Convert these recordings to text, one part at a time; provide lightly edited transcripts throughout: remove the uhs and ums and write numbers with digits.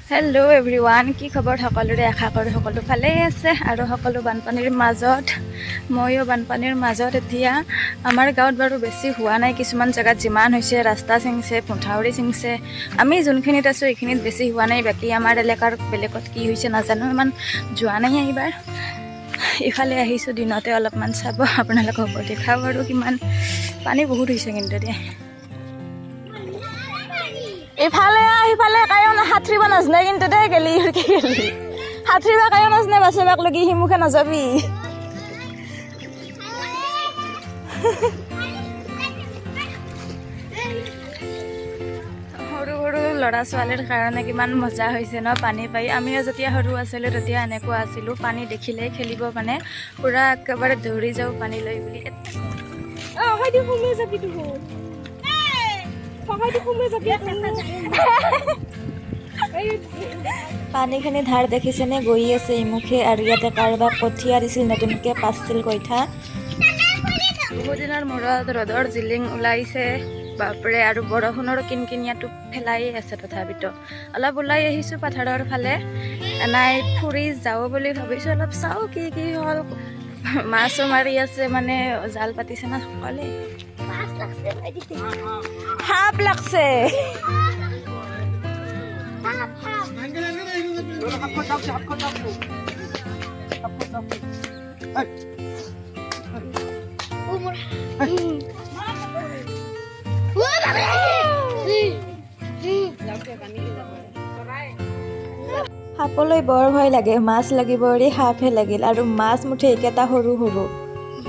Hello' everyone, কি খবৰ সকলোৰে? আশা কৰোঁ সকলো ভালেই আছে আৰু সকলো বানপানীৰ মাজত। ময়ো বানপানীৰ মাজত। এতিয়া আমাৰ গাঁৱত বাৰু বেছি হোৱা নাই, কিছুমান জেগাত যিমান হৈছে ৰাস্তা ছিঙিছে, পথাউৰি ছিঙিছে। আমি যোনখিনিত আছোঁ এইখিনিত বেছি হোৱা নাই। বাকী আমাৰ এলেকাৰ বেলেগত কি হৈছে নাজানো, ইমান যোৱা নাই। এইবাৰ ইফালে আহিছোঁ দিনতে অলপমান চাব, আপোনালোককো দেখাওঁ আৰু কিমান পানী বহুত হৈছে। কিন্তু দেই ইফালে সিফালে কায়ো সাঁতুৰিব নাজানে কিন্তু দেই, গেলি গেলি সাঁতুৰিব কায়ো নাজানে, বাচাবাক লগি সিমুখে নাযাবি। সৰু সৰু ল'ৰা ছোৱালীৰ কাৰণে কিমান মজা হৈছে ন পানী পাই। আমিও যেতিয়া সৰু আছিলোঁ তেতিয়া এনেকুৱা আছিলোঁ, পানী দেখিলেই খেলিব মানে পূৰা একেবাৰে দৌৰি যাওঁ পানী লৈ বুলি। পানীখিনি ধাৰ দেখিছেনে গৈ আছে ইমুখে। আৰু ইয়াতে কাৰোবাক কঠীয়া দিছিল নতুনকৈ, পাছিল কঠীয়া। বহুত দিনৰ মূৰত ৰ'দৰ জিলিং ওলাইছে বাপৰে, আৰু বৰষুণৰ কিনকিনিয়াটো ফেলায়ে আছে। তথাপিতো অলপ ওলাই আহিছোঁ পথাৰৰ ফালে, নাই ফুৰি যাওঁ বুলি ভাবিছোঁ। অলপ চাওঁ কি কি হ'ল। মাছো মাৰি আছে, মানে জাল পাতিছে না সকলোৱে। সাপ লাগছে। সাপলৈ বৰ ভয় লাগে, মাছ লাগিব এৰি সাপহে লাগিল। আৰু মাছ মুঠে এইকেইটা সৰু সৰু।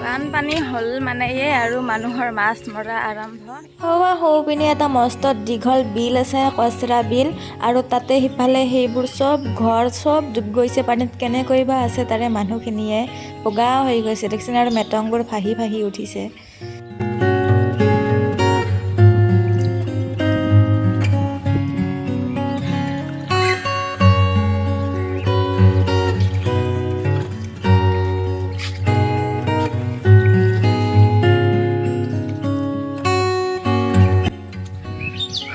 বানপানী হ'ল মানে এই আৰু মানুহৰ মাছ মৰা আৰম্ভ। সৌৱা সৌপিনে এটা মস্ত দীঘল বিল আছে, কচৰা বিল। আৰু তাতে সিফালে সেইবোৰ চব ঘৰ চব ডুব গৈছে পানীত। কেনেকৈ বা আছে তাৰে মানুহখিনিয়ে, বগা হৈ গৈছে দেখিছেনে? আৰু মেটংবোৰ ভাহি ভাহি উঠিছে।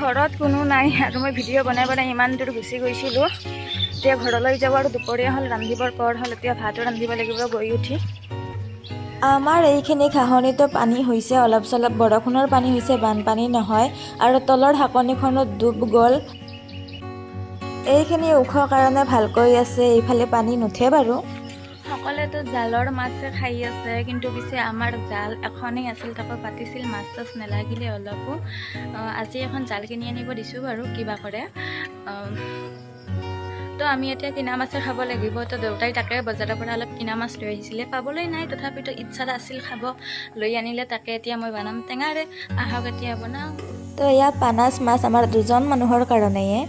ঘৰত কোনো নাই আৰু মই ভিডিঅ' বনাই বনাই ইমান দূৰ গুচি গৈছিলোঁ। এতিয়া ঘৰলৈ যাওঁ আৰু দুপৰীয়া হ'ল, ৰান্ধিবৰ পৰ হ'ল, এতিয়া ভাতো ৰান্ধিব লাগিব গৈ উঠি। আমাৰ এইখিনি ঘাঁহনিতো পানী হৈছে অলপ চলপ, বৰষুণৰ পানী হৈছে, বানপানী নহয়। আৰু তলৰ শাকনিখনো ডুব গ'ল। এইখিনি ওখ কাৰণে ভালকৈ আছে, এইফালে পানী নুঠে বাৰু। সকলোৱেতো জালৰ মাছে খাই আছে, কিন্তু পিছে আমাৰ জাল এখনেই আছিল, তাকো পাতিছিল, মাছ চাছ নেলাগিলে অলপো। আজি এখন জাল কিনি আনিব দিছোঁ বাৰু, কিবা কৰে। তো আমি এতিয়া কিনা মাছে খাব লাগিব। তো দেউতাই তাকে বজাৰৰ পৰা অলপ কিনা মাছ লৈ আহিছিলে, পাবলৈ নাই, তথাপিতো ইচ্ছা আছিল খাব, লৈ আনিলে। তাকে এতিয়া মই বনাম টেঙাৰে। আহক এতিয়া বনাওঁ। তো এয়া পানাছ মাছ আমাৰ দুজন মানুহৰ কাৰণেয়ে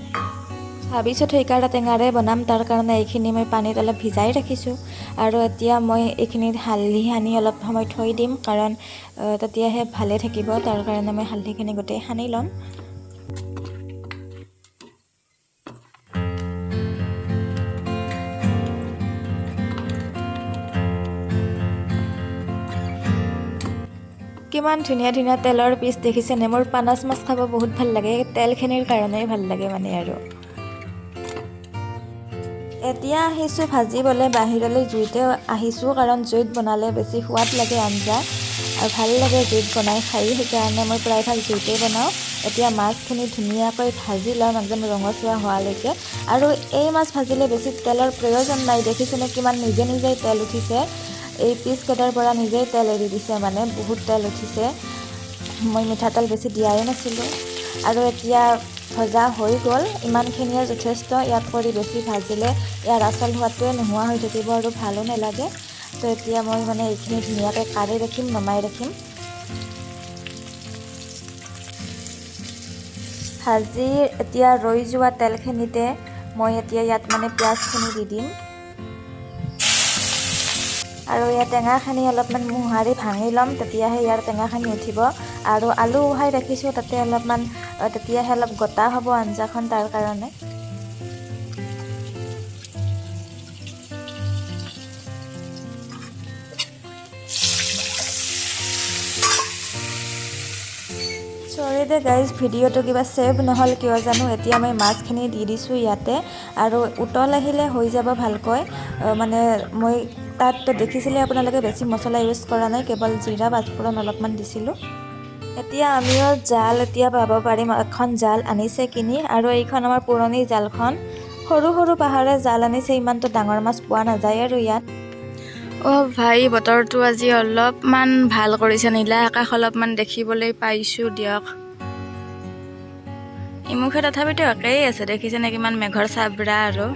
ভাবিছোঁ, থৈকাৰা টেঙাৰে বনাম। তাৰ কাৰণে এইখিনি মই পানীত অলপ ভিজাই ৰাখিছোঁ। আৰু এতিয়া মই এইখিনিত হালধি সানি অলপ সময় থৈ দিম, কাৰণ তেতিয়াহে ভালে থাকিব। তাৰ কাৰণে মই হালধিখিনি গোটেই সানি ল'ম। কিমান ধুনীয়া ধুনীয়া তেলৰ পিচ দেখিছেনে? মোৰ পানাছ মাছ খাব বহুত ভাল লাগে, তেলখিনিৰ কাৰণেই ভাল লাগে মানে। আৰু এতিয়া আহিছোঁ ভাজিবলৈ বাহিৰলৈ, জুইতে আহিছোঁ, কাৰণ জুইত বনালে বেছি সোৱাদ লাগে আঞ্জা আৰু ভাল লাগে জুইত বনাই খাই, সেইকাৰণে মই প্ৰায়ভাগ জুইতে বনাওঁ। এতিয়া মাছখিনি ধুনীয়াকৈ ভাজি ল'ম একদম ৰঙচুৱা হোৱালৈকে। আৰু এই মাছ ভাজিলে বেছি তেলৰ প্ৰয়োজন নাই, দেখিছেনে কিমান নিজে নিজেই তেল উঠিছে? এই পিচকেইটাৰ পৰা নিজেই তেল এৰি দিছে, মানে বহুত তেল উঠিছে। মই মিঠাতেল বেছি দিয়াই নাছিলোঁ। আৰু এতিয়া ভজা হৈ গ'ল, ইমানখিনিয়ে যথেষ্ট। ইয়াত কৰি বেছি ভাজিলে ইয়াৰ আচল সোৱাদটোৱে নোহোৱা হৈ থাকিব আৰু ভালো নালাগে। তো এতিয়া মই মানে এইখিনি ধুনীয়াকৈ কাঢ়ি ৰাখিম, নমাই ৰাখিম। ভাজি এতিয়া ৰৈ যোৱা তেলখিনিতে মই এতিয়া ইয়াত মানে পিঁয়াজখিনি দি দিম। আৰু ইয়াৰ টেঙাখিনি অলপমান মোহাৰি ভাঙি ল'ম, তেতিয়াহে ইয়াৰ টেঙাখিনি উঠিব। আৰু আলু উহাই ৰাখিছোঁ তাতে অলপমান, তেতিয়াহে অলপ গোটা হ'ব আঞ্জাখন, তাৰ কাৰণে। চৰি এইখিনিতে গাইজ, ভিডিঅ'টো কিবা ছেভ নহ'ল কিয় জানো। এতিয়া মই মাছখিনি দি দিছোঁ ইয়াতে আৰু উতল আহিলে হৈ যাব ভালকৈ। মানে মই তাত দেখিছিলে আপোনালোকে, বেছি মছলা ইউজ কৰা নাই, কেৱল জিৰা, পাঁচফোৰণ অলপমান দিছিলোঁ। এতিয়া আমিও জাল এতিয়া পাব পাৰিম। এখন জাল আনিছে কিনি আৰু এইখন আমাৰ পুৰণি জালখন। সৰু সৰু পাহাৰে জাল আনিছে, ইমানটো ডাঙৰ মাছ পোৱা নাযায় আৰু ইয়াত। অ' ভাই, বতৰটো আজি অলপমান ভাল কৰিছে। নীলা আকাশ অলপমান দেখিবলৈ পাইছোঁ দিয়ক। ইমুখে তথাপিতো একেই আছে। দেখিছেনে কিমান মেঘৰ চাবৰা? আৰু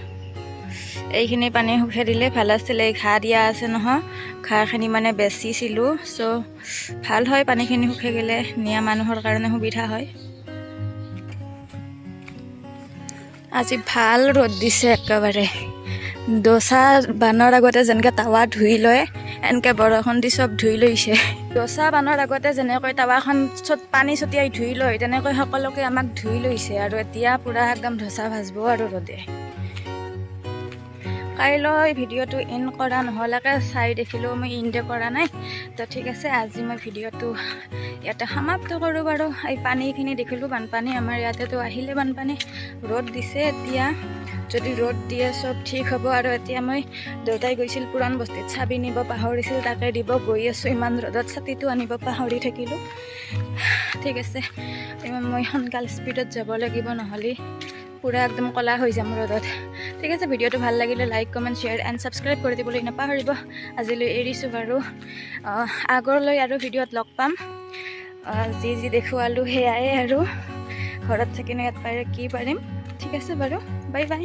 এইখিনি পানী শুকাই দিলে ভাল আছিলে। এই ঘাঁহ দিয়া আছে নহয়, ঘাঁহখিনি মানে বেচিছিলোঁ। চ' ভাল হয়, পানীখিনি শুকাই গ'লে নিয়া মানুহৰ কাৰণে সুবিধা হয়। আজি ভাল ৰ'দ দিছে একেবাৰে। দোচা বানৰ আগতে যেনেকৈ টাৱা ধুই লয়, এনেকৈ বৰষুণ দি চব ধুই লৈছে। দোচা বানৰ আগতে যেনেকৈ টাৱাখন চব পানী ছটিয়াই ধুই লয়, তেনেকৈ সকলোকে আমাক ধুই লৈছে। আৰু এতিয়া পূৰা একদম ধোচা ভাজব আৰু ৰ'দে। কাইলৈ ভিডিঅ'টো ইন কৰা নহ'লেকে চাই দেখিলোঁ, মই ইনডে কৰা নাই। তো ঠিক আছে, আজি মই ভিডিঅ'টো ইয়াতে সমাপ্ত কৰোঁ বাৰু। এই পানীখিনি দেখিলোঁ, বানপানী আমাৰ ইয়াতেতো আহিলে বানপানী। ৰ'দ দিছে এতিয়া, যদি ৰ'দ দিয়ে চব ঠিক হ'ব। আৰু এতিয়া মই, দেউতাই গৈছিল পুৰাণ বস্তিত, চাবি নিব পাহৰিছিল, তাকে দিব গৈ আছোঁ। ইমান ৰ'দত ছাতিটো আনিব পাহৰি থাকিলোঁ। ঠিক আছে, মই সোনকাল স্পীডত যাব লাগিব, নহ'লে পূৰা একদম ক'লা হৈ যাম ৰ'দত। ঠিক আছে, ভিডিঅ'টো ভাল লাগিলে like, comment, share and subscribe কৰি দিবলৈ নাপাহৰিব। আজিলৈ এৰিছোঁ বাৰু। আগলৈ আৰু ভিডিঅ'ত লগ পাম। যি যি দেখুৱালোঁ সেয়াই আৰু। ঘৰত থাকিনো ইয়াত পাৰে কি পাৰিম। ঠিক আছে বাৰু, বাই বাই।